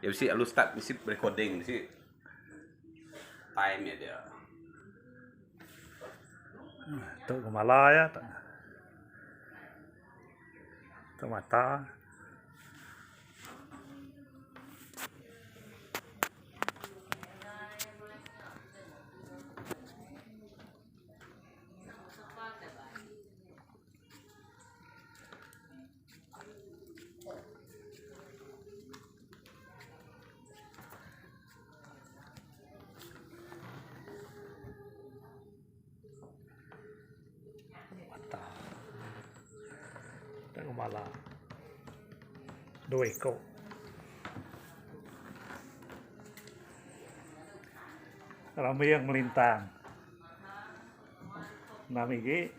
Dia bisi lalu start bisi recording bisi time iya dia. Tu kemala iya tu. Tu mata. Dua iko. Rambing melintang. Enam igi.